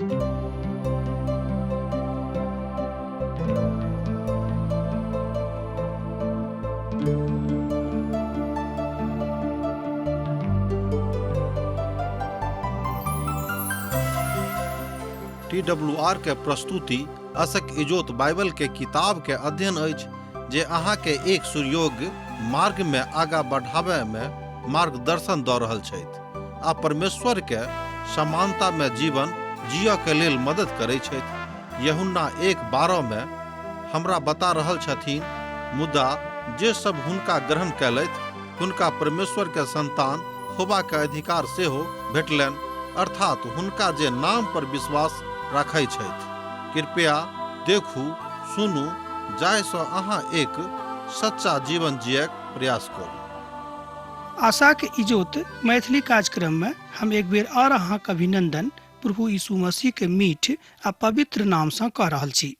T W R के प्रस्तुति असक इजोत बाइबल के किताब के अध्ययन अछि जे अहाँ के एक सुयोग्य मार्ग में आगा बढ़ाबय में मार्गदर्शन दऽ रहल छथि आ परमेश्वर के समानता में जीवन जियऽ के लेल मदद करै छथि। यूहन्ना 1:12 में हमरा बता रहल छथिन, मुदा जे सब हुनका ग्रहण कयलथि हुनका परमेश्वर के संतान होबा के अधिकार सेहो भेटलनि, अर्थात हुनका जे नाम पर विश्वास राखै छथि। कृपया देखू, सुनू, जाहि सँ अहाँ एक सच्चा जीवन जियक प्रयास करू। आशाक इजोत मैथिली कार्यक्रम में हम एक बेर और अहाँक अभिनंदन प्रभु यीशु मसीह के मीठ आ पवित्र नाम सँ कऽ रहल छी।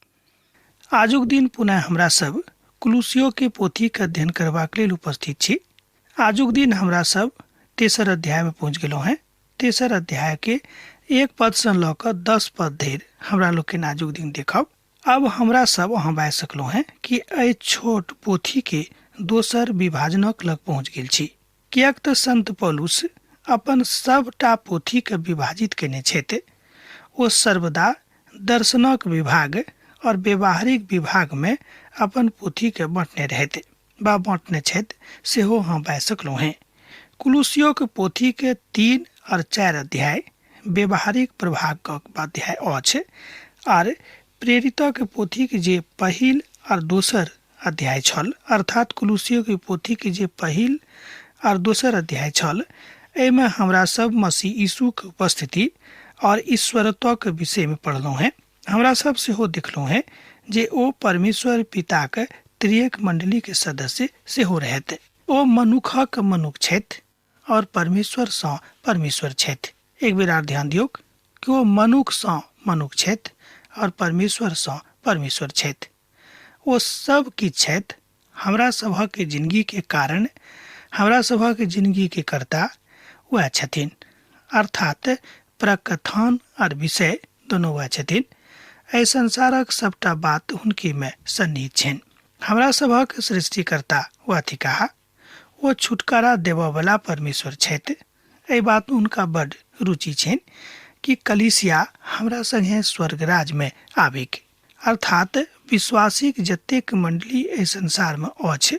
आजुक दिन पुनः हमरा सब कुलुसियो के पोथी के अध्ययन करबाक लेल उपस्थित छी। आजुक दिन हमरा सब तेसर अध्याय में पहुँच गेलहुँ हैं। तेसर अध्याय के 1 पद सँ लऽ कऽ 10 पद धरि हमरा लोकनि आजुक दिन देखब। अब हमरा सब अहाँ बाजि सकलहुँ हैं कि एहि छोट पोथी के दोसर विभाजनक लग पहुँच गेल छी, किएक तऽ संत पौलुस अपन सबटा पोथी के विभाजित केने छथि। ओ सर्वदा दर्शनक विभाग और व्यवहारिक विभाग में अपन पोथी के बांटने रहथि बा बांटने छथि, सेहो अहाँ बाजि सकलहुँ हैं। कुलुसियो के पोथी के 3 और 4 अध्याय व्यवहारिक प्रभागक अध्याय अछि आर प्रेरितक पोथी के जे पहिल और दोसर अध्याय छल, अर्थात कुलुसियो के पोथी के जे पहिल और दोसर अध्याय छल, एहिमे हमरा सब मसीह यीशु के उपस्थिति और ईश्वरत्व के विषय में पढ़लहुँ हैं। हमरा सब सेहो देखलहुँ हैं जे ओ परमेश्वर पिताक त्रिएक मंडली के सदस्य सेहो रहत। ओ मनुखक मनुख छथि और परमेश्वर सँ परमेश्वर छथि। एक बेर आर ध्यान दियौक कि ओ मनुख सँ मनुख छथि और परमेश्वर सँ परमेश्वर छथि। ओ सब किछु छथि। हमरा सभक जिंदगी के कारण, हमरा सभक जिंदगी के कर्ता वएह छथिन, अर्थात प्रकथन और विषय दोनों वएह छथिन। एहि संसारक सबटा बात हुनके में सन्निहित छनि। हमरा सभक सृष्टिकर्ता वएह थिकाह। ओ छुटकारा देबऽवला परमेश्वर छथि। एहि बात में हुनका बड रुचि छनि कि कलीसिया हमरा संगे स्वर्गराज में आबिक, अर्थात विश्वासीक जतेक मंडली एहि संसार में अछि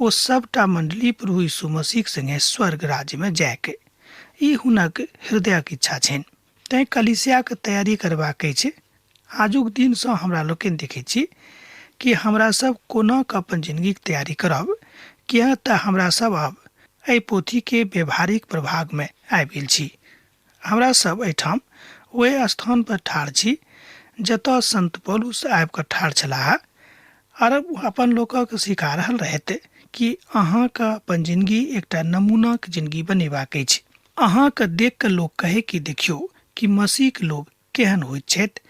ओ सबटा मंडली प्रभु यीशु मसीह संगे स्वर्ग राज्य में जायके, ई हुनक हृदयक इच्छा छनि। तैं कलीसियाक तैयारी करबाक अछि। आजुक दिन सँ हमरा लोकनि देखैत छी कि हमरा सब कोना कऽ अपन जिंदगीक तैयारी करब, किएक तऽ हमरा सब आब एहि पोथी के व्यवहारिक प्रभाग में आबि गेल छी। हमरा सब एहिठाम ओहि स्थान पर ठाढ़ छी जतऽ संत पौलुस आबि कऽ ठाढ़ छलाह आर अपन लोकक सिखा रहल रहथि कि अहाँके अपन जिंदगी एकटा नमूनाक जिंदगी बनेबाक अछि। अहाँके देख कऽ लोक कहै कि देखियौ कि मसीहक लोक केहन होइत छथि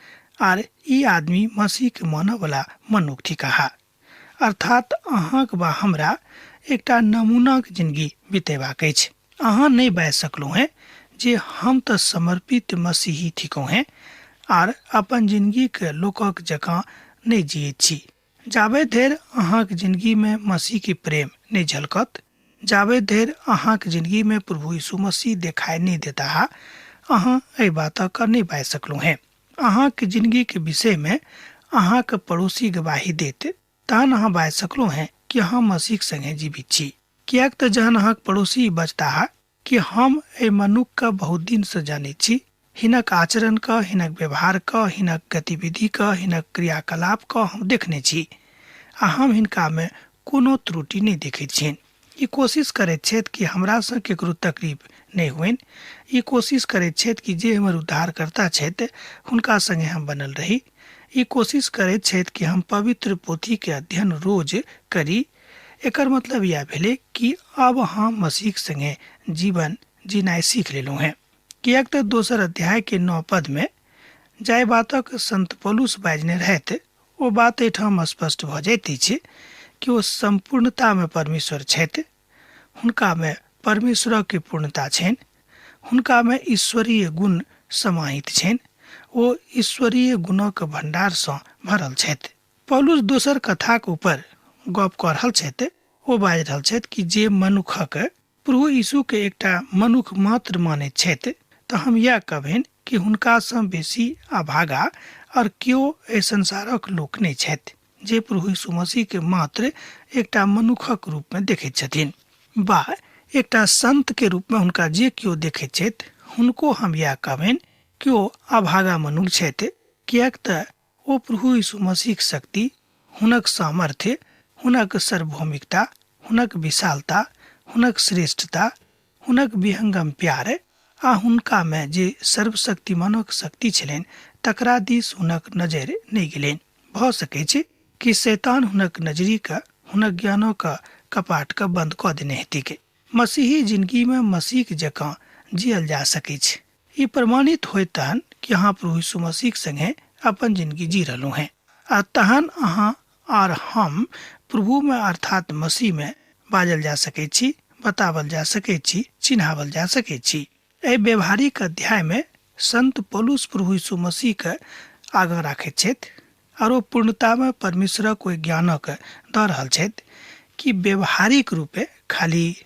आर ई आदमी मसीहके मानऽवला मनुख थिकाह। अर्थात अहाँक वा हमरा एकटा नमूनाक जिंदगी बितेबाक अछि। अहाँ नहि बाजि सकलहुँ हेँ जे हम तऽ समर्पित मसीही थिकहुँ हेँ आर अपन जिंदगीके लोकक जकाँ नहि जियैत छी। जाबे धरि अहाँक जिंदगीमे मसीहके प्रेम नहि झलकत, जाबे धरि अहाँक जिंदगीमे प्रभु यीशु मसीह देखाइ नहि देताह, अहाँ एहि बातक नहि बाजि सकलहुँ हेँ। अहाँक जिंदगीके विषयमे अहाँक पड़ोसी गवाही देत, तहन अहाँ बाजि सकलहुँ हेँ कि अहाँ मसीहक संगे जीवित छी। किएक तऽ जहन अहाँक पड़ोसी बजताह कि हम एहि मनुखके बहुत दिनसँ जानैत छी, हिनक आचरणके, हिनक व्यवहारके, हिनक गतिविधिके, हिनक क्रियाकलापके हम देखने छी आ हम हिनकामे कोनो त्रुटि नहि देखैत छियनि। ई कोशिश करैत छथि कि हमरासँ केकरो तकलीफ नहि होइन। ई कोशिश करैत छथि कि जे हमर उद्धारकर्ता छथि हुनका संगे हम बनल रही। ई कोशिश करैत छथि कि हम पवित्र पोथीके अध्ययन रोज करी। एकर मतलब इएह भेलै कि अब हम मसीहक संगे जीवन जीनाइ सीख लेलहुँ हेँ। किएक तऽ दोसर अध्याय के 9 पद में जाहि बातक संत पौलुस बाजने रहथि ओ बात एहिठाम स्पष्ट भऽ जाइत अछि कि ओ सम्पूर्णता में परमेश्वर छथि। हुनका में परमेश्वरक के पूर्णता छनि, हुनका में ईश्वरीय गुण समाहित छनि, ओ ईश्वरीय गुणक भंडारसँ भरल छथि। पौलुस दोसर कथाक ऊपर गप कऽ रहल छथि। ओ बाजि रहल छथि कि जे मनुखक प्रभु यीशु के एकटा मनुख मात्र मानैत छथि, तऽ हम इएह कहबनि कि हुनकासँ बेसी अभागा आओर केओ एहि संसारक लोक नहि छथि जे प्रभु यीशु मसीह के मात्र एकटा मनुखक रूपमे देखैत छथिन बा एकटा संत के रूपमे हुनका जे केओ देखैत छथि, हुनको हम इएह कहबनि कि ओ अभागा मनुख छथि, किएक तऽ ओ प्रभु यीशु मसीहक शक्ति, हुनक सामर्थ्य, हुनक सार्वभौमिकता, हुनक विशालता, हुनक श्रेष्ठता, हुनक विहंगम प्यार आ हुनकामे जे सर्वशक्तिमानक शक्ति छलनि तकरा दिस हुनक नजरि नहि गेलनि। भऽ सकै छै कि शैतान हुनक नजरिके, हुनक ज्ञानक कपाटके बंद कऽ देने हेतैक। मसीही जिंदगीमे मसीह जकाँ जियल जा सकैछ। ई प्रमाणित होयत तहन कि अहाँ प्रभु यीशु मसीह संगे अपन जिंदगी जी रहलहुँ हैं आ तहन अहाँ आर हम प्रभुमे अर्थात मसीहमे बाजल जा सकै छी, बतावल जा सकै छी, चिन्हावल जा सकै छी। एहि व्यवहारिक अध्यायमे संत पौलुस प्रभु यीशु मसीहके आगाँ राखैत छथि आर ओ पूर्णतामे परमेश्वरक ओहि ज्ञानक दऽ रहल छथि कि व्यवहारिक रूपे, खाली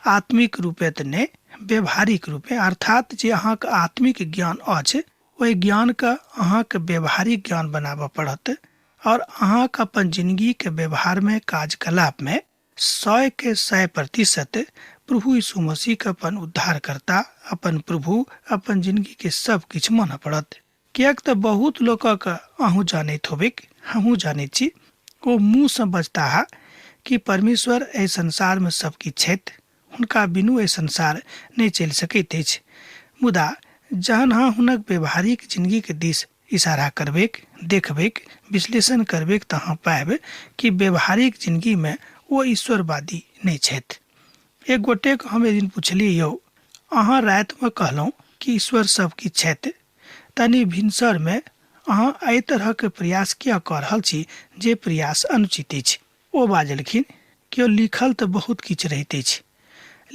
आत्मिक रूपे तऽ नहि, व्यवहारिक रूपे, अर्थात जे अहाँके आत्मिक ज्ञान अछि ओहि ज्ञानके अहाँके व्यवहारिक ज्ञान बनाबऽ पड़त और अहाँके अपन जिंदगीके व्यवहारमे, कार्यकलापमे 100 के 100% प्रभु यीशु मसीहके अपन उद्धारकर्ता, अपन प्रभु, अपन जिंदगीके सब किछु मानऽ पड़त। किएक तऽ बहुत लोकक अहूँ जानैत होबैक, हमहूँ जानैत छी, ओ मुँहसँ बजताह कि परमेश्वर एहि संसारमे सब किछु छथि, हुनका बिनु एहि संसार नहि चलि सकैत अछि। मुदा जहन अहाँ हुनक व्यवहारिक जिंदगीके दिस इशारा करबैक, देखबैक, विश्लेषण करबैक तऽ अहाँ पायब कि व्यवहारिक जिंदगीमे ओ ईश्वरवादी नहि छथि। एक गोटेक हम एक दिन पुछलियै, यौ अहाँ रातिमे कहलहुँ कि ईश्वर सब किछु छथि, तनि भिनसरमे अहाँ एहि तरहके प्रयास किया कऽ रहल छी जे प्रयास अनुचित अछि? ओ बाजलखिन, केओ लिखल तऽ बहुत किछु रहैत अछि,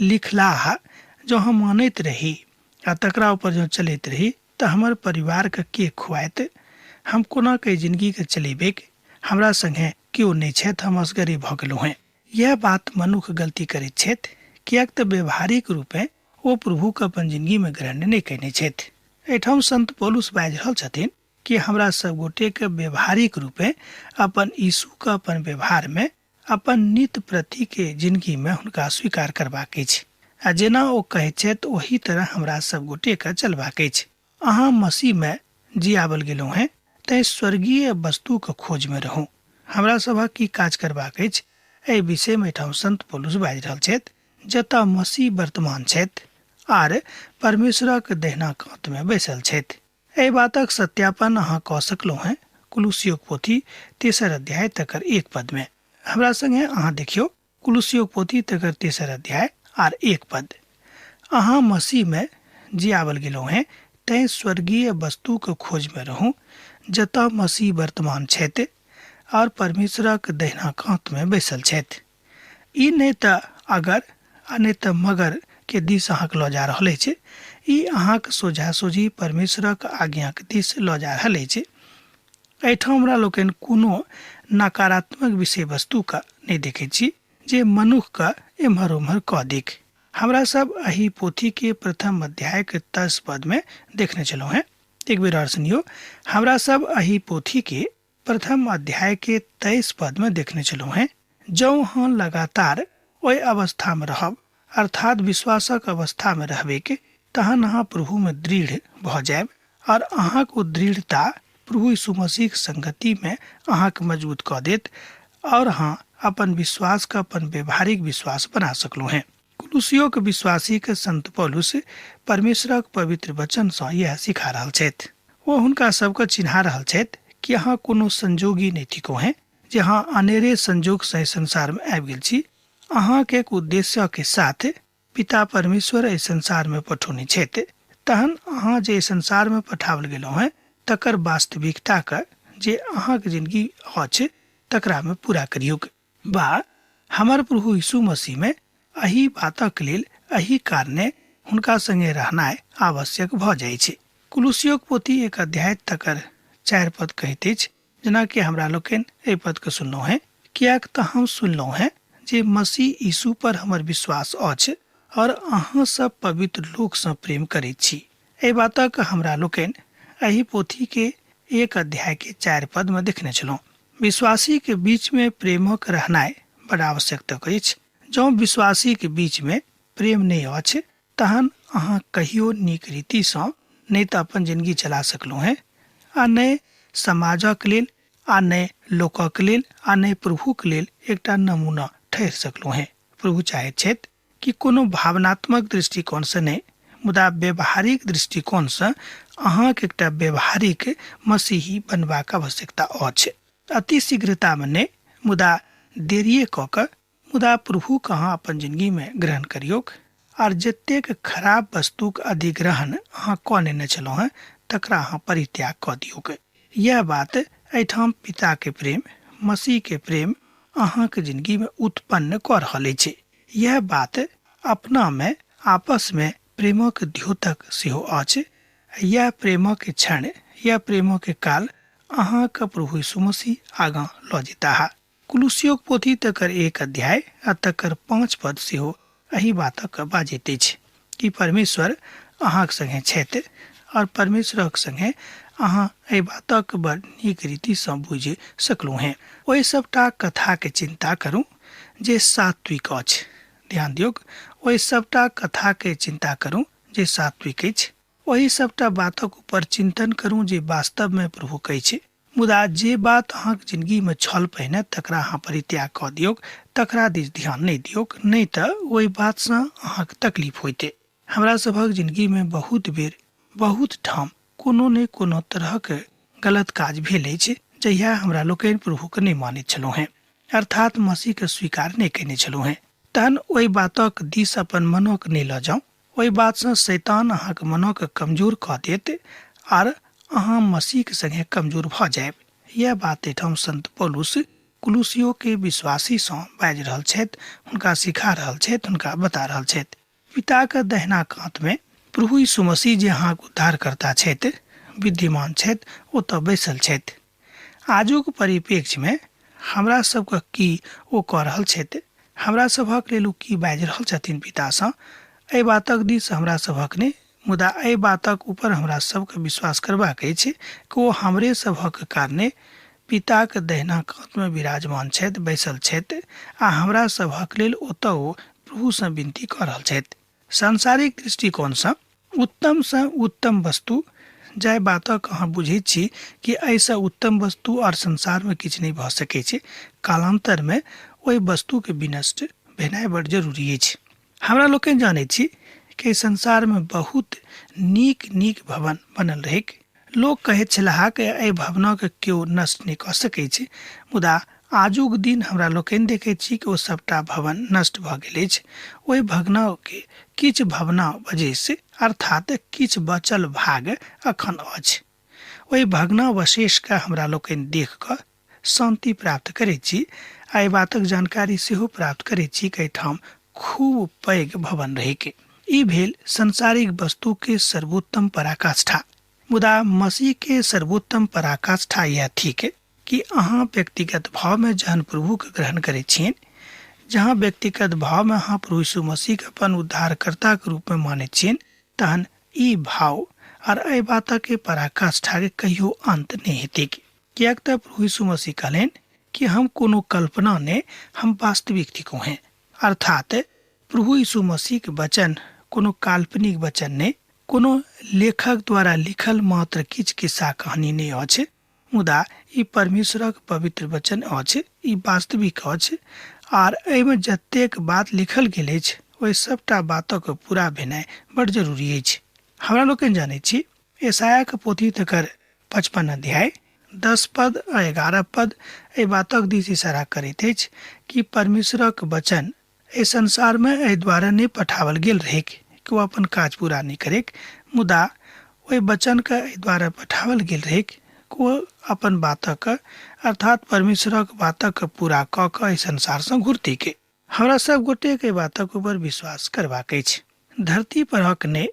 लिखलाहा जँ हम मानैत रही आ तकरा ऊपर जँ चलैत रही तऽ हमर परिवारके के खुआएत? हम कोना के जिंदगीके चलेबैक? हमरा संगे केओ नहि छथि, हम असगरे भऽ गेलहुँ हेँ। यह बात मनुख गलती करैत छथि, किएक तऽ व्यवहारिक रूपे ओ प्रभुके अपन जिंदगीमे ग्रहण नहि कयने छथि। एहिठाम संत पौलुस बाजि रहल छथिन कि हमरा सब गोटेके व्यवहारिक रूपे अपन यीशुके अपन व्यवहारमे, अपन नित्य प्रतिके जिंदगीमे हुनका स्वीकार करबाक अछि आ जेना ओ कहैत छथि ओही तरह हमरा सब गोटेके चलबाक अछि। अहाँ मसीहमे जियाबल गेलहुँ हेँ, तैँ स्वर्गीय वस्तुके खोजमे रहू। हमरा सभक की काज करबाक अछि एहि विषयमे एहिठाम संत पौलुस बाजि रहल छथि, जतऽ मसीह वर्तमान छथि आर परमेश्वरक दहिना कातमे बैसल छथि। एहि बातक सत्यापन अहाँ कऽ सकलहुँ हेँ कुलुसियोक पोथी 3 अध्याय तकर 1 पदमे। हमरा संगे अहाँ देखियौ कुलुसियोक पोथी तकर 3 अध्याय आर 1 पद। अहाँ मसीहमे जियाबल गेलहुँ हेँ, तैँ स्वर्गीय वस्तुके खोजमे रहू जतऽ मसीह वर्तमान छथि और परमेश्वरक दहिना कातमे बैसल छथि। ई नहि तऽ अगर आ नहि तऽ मगर के दिस अहाँके लऽ जा रहल अछि, ई अहाँके सोझा सोझी परमेश्वरक आज्ञाक दिस लऽ जा रहल अछि। एहिठाम हमरा लोकनि कोनो नकारात्मक विषय वस्तुके नहि देखैत छी जे मनुखके एम्हर ओम्हर कऽ देख। हमरा सब एहि पोथीके प्रथम अध्यायके 10 पदमे देखने छलहुँ हेँ। एक बेर आओर सुनियौ, हमरा सब एहि पोथीके प्रथम अध्यायके 23 पदमे देखने छलहुँ हेँ। जँ अहाँ लगातार ओहि अवस्थामे रहब, अर्थात विश्वासक अवस्थामे रहबैक, तहन अहाँ प्रभुमे दृढ़ भऽ जायब और अहाँक ओ दृढ़ता प्रभु यीशु मसीहक संगतिमे अहाँके मजबूत कऽ देत और अहाँ अपन विश्वासके अपन व्यवहारिक विश्वास बना सकलहुँ हेँ। कुलुसियोक विश्वासीके संत पौलुस परमेश्वरक पवित्र वचनसँ इएह सिखा रहल छथि। ओ हुनका सबके चिन्हा रहल छथि कि अहाँ कोनो संजोगी नहि थिकहुँ हेँ जे अहाँ अनेरे संजोगसँ एहि संसारमे आबि गेल छी। अहाँके एक उद्देश्यके साथ पिता परमेश्वर एहि संसारमे पठौने छथि। तहन अहाँ जे एहि संसारमे पठाओल गेलहुँ हेँ तकर वास्तविकताके जे अहाँके जिंदगी अछि तकरामे पूरा करियौक। बा हमर प्रभु यीशु मसीहमे एहि बातक लेल, एहि कारणे हुनका संगे रहनाइ आवश्यक भऽ जाइ छै। कुलुसियोक पोथी 1 अध्याय तकर 4 पद कहैत अछि, जेनाकि हमरा लोकनि एहि पदके सुनलहुँ हेँ, किएक तऽ हम सुनलहुँ हेँ जे मसीह यीशु पर हमर विश्वास अछि और अहाँ सब पवित्र लोकसँ प्रेम करैत छी। एहि बातक हमरा लोकनि एहि पोथी के 1 अध्याय के 4 पद में देखने छलहुँ। विश्वासी के बीच में प्रेमक रहनाइ बड़ आवश्यक अछि। जँ विश्वासी के बीच में प्रेम नहि अछि तहन अहाँ कहियो नीक रीतिसँ नहि तऽ अपन जिंदगी चला सकलहुँ हेँ, आ नहि समाजक लेल, आ नहि लोकक लेल, आ नहि प्रभुक लेल एकटा नमूना ठहरि सकलहुँ हेँ। प्रभु चाहैत छथि कि कोनो भावनात्मक दृष्टिकोणसँ नहि, मुदा व्यवहारिक दृष्टिकोणसँ अहाँके एकटा व्यवहारिक मसीही बनबाक आवश्यकता अछि। अति शीघ्रतामे नहि, मुदा देरिए कऽ कऽ, मुदा प्रभुके अहाँ अपन जिंदगीमे ग्रहण करियौक। आर जतेक खराब वस्तुक अधिग्रहण अहाँ कऽ नेने छलहुँ हेँ तकरा अहाँ परित्याग कऽ दियौक। यह बात एहिठाम पिताके प्रेम, मसीहके प्रेम अहाँके जिंदगीमे उत्पन्न कऽ रहल अछि। यह बात अपनामे आपसमे प्रेमक द्योतक सेहो अछि। यह प्रेमक क्षण, यह प्रेमक काल अहाँके प्रभु यीशु मसीह आगाँ लऽ जेताह। कुलुसियोक पोथी तकर 1 अध्याय आ तकर 5 पद सेहो एहि बातक बाजैत अछि कि परमेश्वर अहाँक संगे छथि और परमेश्वरक संगे अहाँ एहि बातक बड़ नीक रीतिसँ बुझि सकलहुँ हेँ। ओहि सबटा कथाके चिन्ता करू जे सात्विक अछि। ध्यान दियौक, ओहि सबटा कथाके चिन्ता करू जे सात्विक अछि। ओहि सबटा बातक ऊपर चिन्तन करू जे वास्तवमे प्रभुक अछि। मुदा जे बात अहाँक जिंदगीमे छल पहिने तकरा अहाँ परित्याग कऽ दियौक, तकरा दिस ध्यान नहि दियौक, नहि तऽ ओहि बातसँ अहाँके तकलीफ होइते। हमरा सभक जिंदगीमे बहुत बेर बहुत ठाम कोनो ने कोनो तरहक गलत काज भेल अछि जहिया हमरा लोकनि प्रभुके नहि मानैत छलहुँ हेँ, अर्थात मसीहके स्वीकार नहि कयने छलहुँ हेँ। तहन ओहि बातक दिस अपन मनोक नहि लऽ जाउ। ओहि बातसँ शैतान अहाँके मनोके कमजोर कऽ देत आर अहाँ मसीहके संगे कमजोर भऽ जायब। यह बात एहिठाम संत पौलुस कुलुसियो के विश्वासीसँ बाजि रहल छथि, हुनका सिखा रहल छथि, हुनका बता रहल छथि। पिताके दहिना कातमे प्रभु यीशु मसीह जे अहाँके उद्धारकर्ता छथि, विद्यमान छथि, ओतऽ बैसल छथि। आजुक परिप्रेक्ष्यमे हमरा सबके की ओ कऽ रहल छथि, हमरा सभक लेल ओ की बाजि रहल छथिन पितासँ, एहि बातक दिस हमरा सभक नहि, मुदा एहि बातक ऊपर हमरा सबके विश्वास करबाक अछि कि ओ हमरे सभक कारणे पिताक दहिना कातमे विराजमान छथि, बैसल छथि आ हमरा सभक लेल ओतऽ ओ प्रभुसँ विनती कऽ रहल छथि। सांसारिक दृष्टिकोणसँ उत्तमसँ उत्तम वस्तु, जाहि बातक अहाँ बुझैत छी कि एहिसँ उत्तम वस्तु आओर संसारमे किछु नहि भऽ सकै छै, कालान्तरमे ओहि वस्तुके विनष्ट भेनाइ बड़ जरूरी अछि। हमरा लोकनि जानैत छी कि एहि संसारमे बहुत नीक नीक भवन बनल रहैक। लोक कहैत छलाह कि एहि भवनके केओ नष्ट नहि कऽ सकै छै, मुदा आजुक दिन हमरा लोकनि देखैत छी कि ओ सबटा भवन नष्ट भऽ गेल अछि। ओहि भवनके किछु भवना वजहसँ, अर्थात किछु बचल भाग अखन अछि। ओहि भग्नावशेषके हमरा लोकनि देख कऽ शान्ति प्राप्त करैत छी आ एहि बातक जानकारी सेहो प्राप्त करैत छी कि एहिठाम खूब पैघ भवन रहैक। ई भेल सांसारिक वस्तुके सर्वोत्तम पराकाष्ठा। मुदा मसीहके सर्वोत्तम पराकाष्ठा यह थिक कि अहाँ व्यक्तिगत भावमे जहन प्रभुके ग्रहण करैत छियनि, जहाँ व्यक्तिगत भावमे अहाँ प्रभु यीशु मसीहके अपन उद्धारकर्ताके रूपमे मानैत छियनि, तहन ई भाव आर एहि बातके पराकाष्ठाके कहियो अन्त नहि हेतैक। किएक तऽ प्रभु यीशु मसीह कहलनि कि हम कोनो कल्पना नहि, हम वास्तविक थिकहुँ हेँ। अर्थात प्रभु यीशु मसीहके वचन कोनो काल्पनिक वचन नहि, कोनो लेखक द्वारा लिखल मात्र किछु किस्सा कहानी नहि अछि, मुदा ई परमेश्वरक पवित्र वचन अछि, ई वास्तविक अछि आर एहिमे जतेक बात लिखल गेल अछि ओहि सबटा बातक पूरा भेनाइ बड़ जरूरी अछि। हमरा लोकनि जानैत छी यशायाके पोथी तकर 55 अध्याय 10 पद आ 11 पद एहि बातक दिस इशारा करैत अछि कि परमेश्वरक वचन एहि संसारमे एहि दुआरे नहि पठाओल गेल रहैक कि ओ अपन काज पूरा नहि करैक, मुदा ओहि वचनके एहि दुआरे पठाओल गेल रहैक कि ओ अपन बातक, अर्थात परमेश्वरक बातक पूरा कऽ कऽ एहि संसारसँ घुरतैक। हमरा सब गोटेके एहि बातक ऊपर विश्वास करबाक अछि। धरती परहक नहि,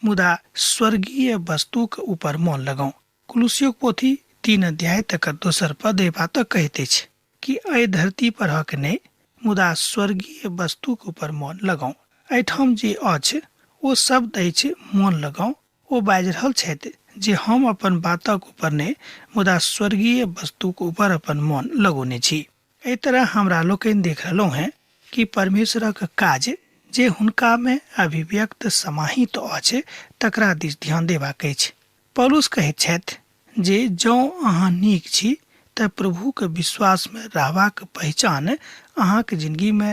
मुदा स्वर्गीय वस्तुक ऊपर मोन लगाउ। कुलुसियोक पोथी 3 अध्याय तकर दोसर पद एहि बातक कहैत अछि कि एहि धरती पर हक नहि, मुदा स्वर्गीय वस्तुक ऊपर मोन लगाउ। एहिठाम जे अछि ओ शब्द अछि मोन लगाउ। ओ बाजि रहल छथि जे हम अपन बातक ऊपर नहि, मुदा स्वर्गीय वस्तुक ऊपर अपन मोन लगौने छी। एहि तरह हमरा लोकनि देख रहलहुँ हेँ कि परमेश्वरक काज जे हुनकामे अभिव्यक्त समाहित अछि तकरा दिस ध्यान देबाक अछि। पौलुस कहैत छथि जे जँ अहाँ नीक छी तऽ प्रभुके विश्वासमे रहबाक पहिचान अहाँके जिंदगीमे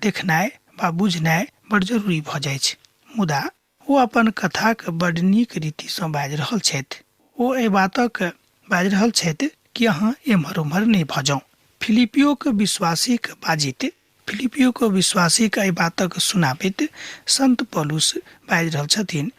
देखनाइ वा बुझनाइ बड़ जरूरी भऽ जाइ छै। मुदा ओ अपन कथाके बड़ नीक रीतिसँ बाजि रहल छथि। ओ एहि बातक बाजि रहल छथि कि अहाँ एम्हर ओम्हर नहि भऽ जाउ। फिलिपियोके विश्वासीके बाजित, फिलिपियोके विश्वासीके एहि बातक सुनाबैत संत पौलुस बाजि रहल छथिन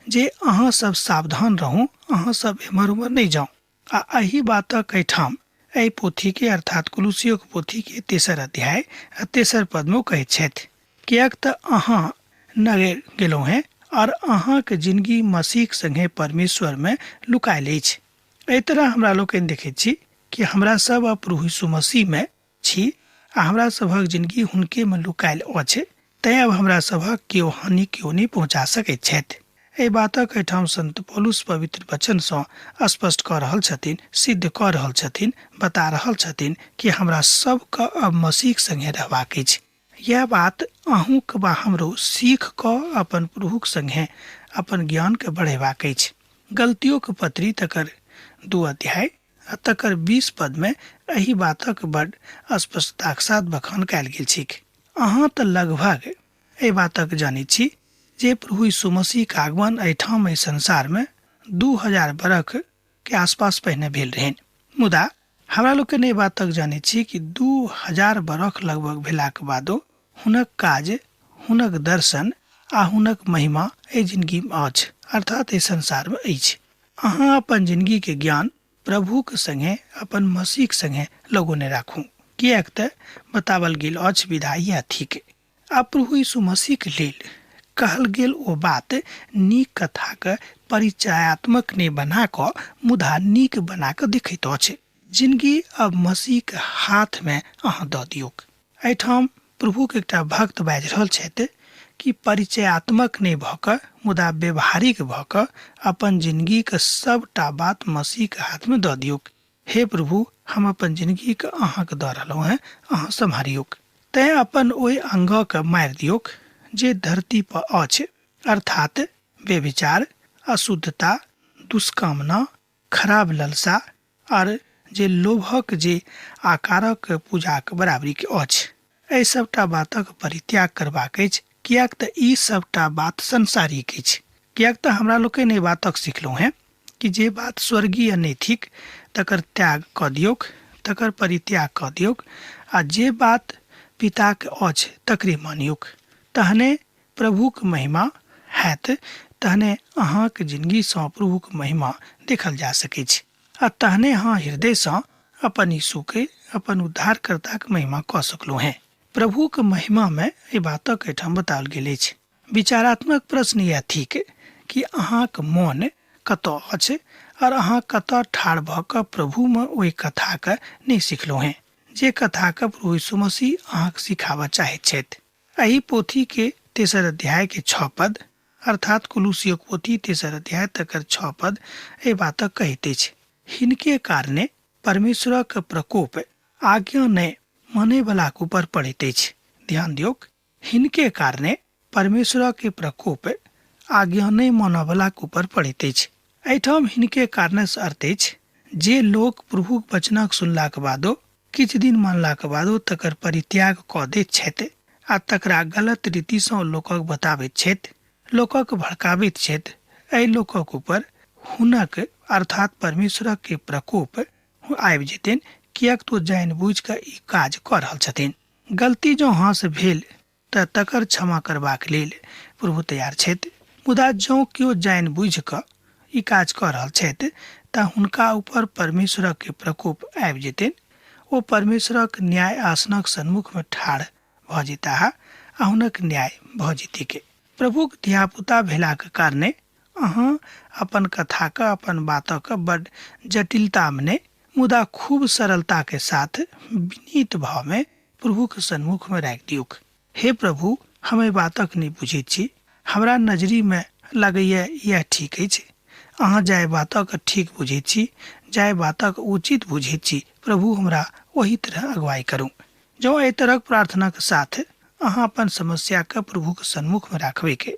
जे अहाँ सब सावधान रहू, अहाँ सब एम्हर ओम्हर नहि जाउ। आ एहि बातक एहिठाम एहि पोथीके अर्थात कुलुसियोके पोथीके 3 अध्याय आ 3 पदमे कहैत छथि, किएक तऽ अहाँ नगर गेलहुँ हेँ और अहाँके जिंदगी मसीह संगे परमेश्वरमे लुकायल अछि। एहि तरह हमरा लोकनि देखैत छी कि हमरा सब अब प्रभु यीशु मसीहमे छी आ हमरा सभक जिंदगी हुनकेमे लुकायल अछि, तैँ अब हमरा सभक केओ हानि केओ नहि पहुँचा सकैत छथि। एहि बातक एहिठाम संत पौलुस पवित्र वचनसँ स्पष्ट कऽ रहल छथिन, सिद्ध कऽ रहल छथिन, बता रहल छथिन कि हमरा सबके अब मसीह संगे रहबाक अछि। यह बात अहूँके वा हमरो सीख कऽ अपन प्रभुक संगे अपन ज्ञानके बढ़ेबाक अछि। गलतियोके पत्री तकर 2 अध्याय आ तकर 20 पदमे एहि बातक बड स्पष्टताक साथ बखान कयल गेल छैक। अहाँ तऽ लगभग एहि बातक जानैत छी जे प्रभु यीशु मसीहके आगमन एहिठाम एहि संसारमे 2000 बरख के आसपास पहिने भेल रहनि। मुदा हमरा लोकनि एहि बातक जानैत छी कि 2000 बरख लगभग भेलाक बादो हुनक काज, हुनक दर्शन आ हुनक महिमा एहि जिंदगीमे अछि, अर्थात एहि संसारमे अछि। अहाँ अपन जिंदगीके ज्ञान प्रभुक संगे, अपन मसीहक संगे लगौने राखू, किएक तऽ बतावल गेल अछि विधा इएह थिक। आ प्रभु यीशु मसीहके लेल कहल गेल ओ बात नीक कथाके परिचयात्मक नहि बना कऽ मुदा नीक बना कऽ देखैत अछि। जिंदगी अब मसीहके हाथमे अहाँ दऽ दियौक। एहिठाम प्रभुके एकटा भक्त बाजि रहल छथि कि परिचयात्मक नहि भऽ कऽ मुदा व्यवहारिक भऽ कऽ अपन जिंदगीके सबटा बात मसीहके हाथमे दऽ दियौक। हे प्रभु, हम अपन जिंदगीके अहाँके दऽ रहलहुँ हेँ, अहाँ सम्हारियौक। तैँ अपन ओहि अंगके मारि दियौक जे धरती पर अछि, अर्थात व्यभिचार, अशुद्धता, दुष्कामना, खराब ललसा आर जे लोभक जे आकारक पूजाक बराबरीके अछि। एहि सबटा बातक परित्याग करबाक अछि, किएक तऽ ई सबटा बात संसारिक अछि। किएक तऽ हमरा लोकनि एहि बातक सिखलहुँ हेँ कि जे बात स्वर्गीय नहि थिक तकर त्याग कऽ दियौक, तकर परित्याग कऽ दियौक आ जे बात पिताके अछि तकरे मानियौक। तहने प्रभुक महिमा हैत, तहने अहाँक जिंदगीसँ प्रभुक महिमा देखल जा सकैछ आ तहने अहाँ हृदयसँ अपन यीशुके, अपन उद्धारकर्ताक महिमा कऽ सकलहुँ हेँ। प्रभुक महिमामे एहि बातक एहिठाम बताओल गेल अछि। विचारात्मक प्रश्न यह थिक कि अहाँक मोन कतऽ अछि और अहाँ कतऽ ठाढ़ भऽ कऽ प्रभुमे ओहि कथाके नहि सिखलहुँ हेँ जे कथाके प्रभु यीशु मसीह अहाँके सिखाबऽ चाहैत छथि। एहि पोथीके 3 अध्याय के 6 पद अर्थात कुलुसियोक पोथी 3 अध्याय तकर 6 पद एहि बातक कहैत अछि, हिनके कारणे परमेश्वरक प्रकोप आज्ञा नहि मानैवलाक ऊपर पड़ैत अछि। ध्यान दियौक, हिनके कारणे परमेश्वरक प्रकोप आज्ञा नहि मानयवलाक ऊपर पड़ैत अछि। एहिठाम हिनके कारणसँ अर्थ अछि जे लोक प्रभुक वचनक सुनलाक बादो, किछु दिन मानलाक बादो तकर परित्याग कऽ दैत छथि आ तकरा गलत रीतिसँ लोकक बताबैत छथि, लोकक भड़काबैत छथि। एहि लोकक ऊपर हुनक अर्थात परमेश्वरक के प्रकोप आबि जेतनि, किएक तऽ जानि बुझि कऽ ई काज कऽ रहल छथिन। गलती जँ अहाँसँ भेल तऽ तकर क्षमा करबाक लेल प्रभु तैयार छथि, मुदा जँ केओ जानि बुझि कऽ ई काज कऽ रहल छथि तऽ हुनका ऊपर परमेश्वरक के प्रकोप आबि जेतनि। ओ परमेश्वरक न्याय आसनक सन्मुखमे ठाढ़ भऽ जेताह आ हुनक न्याय भऽ जेतैक। प्रभुक धियापुता भेलाक कारणे अहाँ अपन कथाके, अपन बातके बड जटिलतामे नहि, मुदा खूब सरलताके साथ विनीत भावमे प्रभुके सन्मुखमे राखि दियौक। हे प्रभु, हम एहि बातक नहि बुझैत छी, हमरा नजरिमे लगैए इएह ठीक अछि। अहाँ जाहि बातक ठीक बुझैत छी, जाहि बातक उचित बुझैत छी, प्रभु हमरा ओही तरह अगुवाई करू। जँ एहि तरहक प्रार्थनाक साथ अहाँ अपन समस्याके प्रभुके सन्मुखमे राखबैके,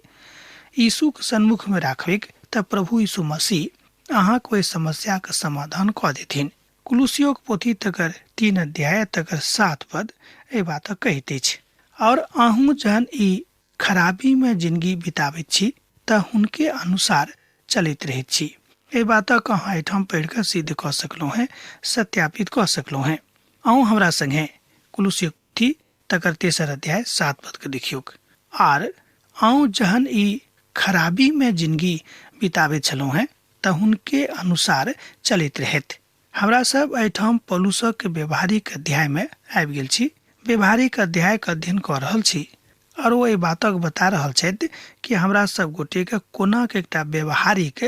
यीशुके सन्मुखमे राखबैक, तऽ प्रभु यीशु मसीह अहाँके ओहि समस्याके समाधान कऽ देथिन। कुलुसियोक पोथी तकर 3 अध्याय तकर 7 पद एहि बातक कहैत अछि, और अहूँ जहन ई खराबीमे जिंदगी बिताबैत छी तऽ हुनके अनुसार चलैत रहैत छी। एहि बातक अहाँ एहिठाम पढ़ि कऽ सिद्ध कऽ सकलहुँ हेँ, सत्यापित कऽ सकलहुँ हेँ। अहूँ हमरा संगे कुलुसियोक पोथी तकर 3 अध्याय 7 पद के देखियौक। आर अहूँ जहन ई खराबीमे जिंदगी बिताबैत छलहुँ हेँ तऽ हुनके अनुसार चलैत रहैत। हमरा सब एहिठाम पौलुसक व्यवहारिक अध्यायमे आबि गेल छी। व्यवहारिक अध्यायक अध्ययन कऽ रहल छी और ओ एहि बातक बता रहल छथि कि हमरा सब गोटेके कोना के एकटा व्यवहारिक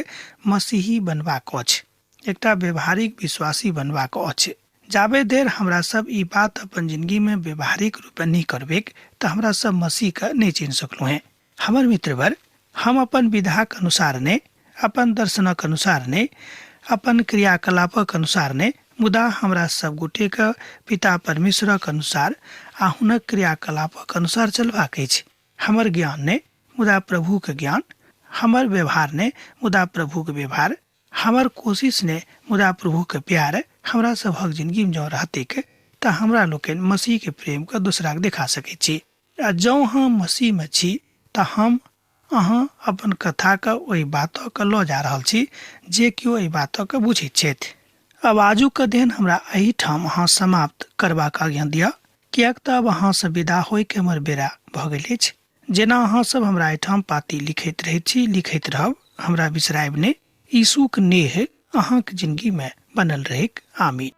मसीही बनबाक अछि, एकटा व्यवहारिक विश्वासी बनबाक अछि। जाबे देर हमरा सब ई बात अपन जिंदगीमे व्यवहारिक रूपे नहि करबेक तऽ हमरा सब मसीहके नहि चिन्ह सकलहुँ हेँ। हमर मित्रवर, हम अपन विधाक अनुसार नहि, अपन दर्शनक अनुसार नहि, अपन क्रियाकलापक अनुसार नहि, मुदा हमरा सब गोटेके पिता परमेश्वरक अनुसार आ हुनक क्रियाकलापक अनुसार चलबाक अछि। हमर ज्ञान नहि, मुदा प्रभुके ज्ञान, हमर व्यवहार नहि, मुदा प्रभुके व्यवहार, हमर कोशिश नहि, मुदा प्रभुके प्यार हमरा सभक जिंदगीमे जँ रहतैक तऽ हमरा लोकनि मसीहके प्रेमके दोसराके देखा सकैत छी। आ जँ हम मसीहमे छी तऽ हम अहाँ अपन कथाके ओहि बातके लऽ जा रहल छी जे केओ एहि बातके बुझैत छथि। आब आजुक अध्ययन हमरा एहिठाम अहाँ समाप्त करबाक आज्ञा दिअ, किएक तऽ आब अहाँसँ विदा होइके हमर बेरा भऽ गेल अछि। जेना अहाँ सब हमरा एहिठाम पाती लिखैत रहैत छी, लिखैत रहब, हमरा बिसरायब नहि। यीशुक नेह अहाँक जिंदगीमे बनल रहैक। आमीन।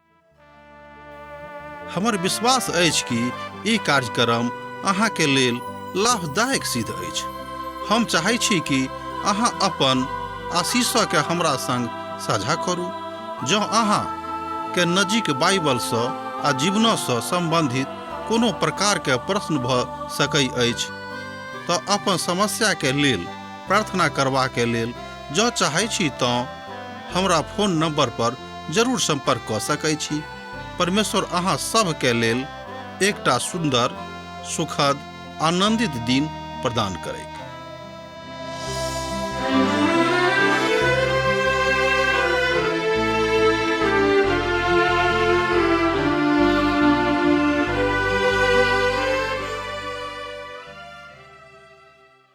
हमर विश्वास अछि कि ई कार्यक्रम अहाँके लेल लाभदायक सिद्ध अछि। हम चाहै छी कि अहाँ अपन आशीषके हमरा संग साझा करू। जँ अहाँ के नजीक बाइबलसँ आ जीवनसँ सम्बन्धित कोनो प्रकारके प्रश्न भऽ सकै अछि तऽ अपन समस्याके लेल प्रार्थना करबाके लेल जँ चाहै छी तँ हमरा फोन नंबर पर जरूर संपर्क कऽ सकै छी। परमेश्वर अहाँ सभके लेल एकटा सुन्दर, सुखद, आनंदित दिन प्रदान करैत।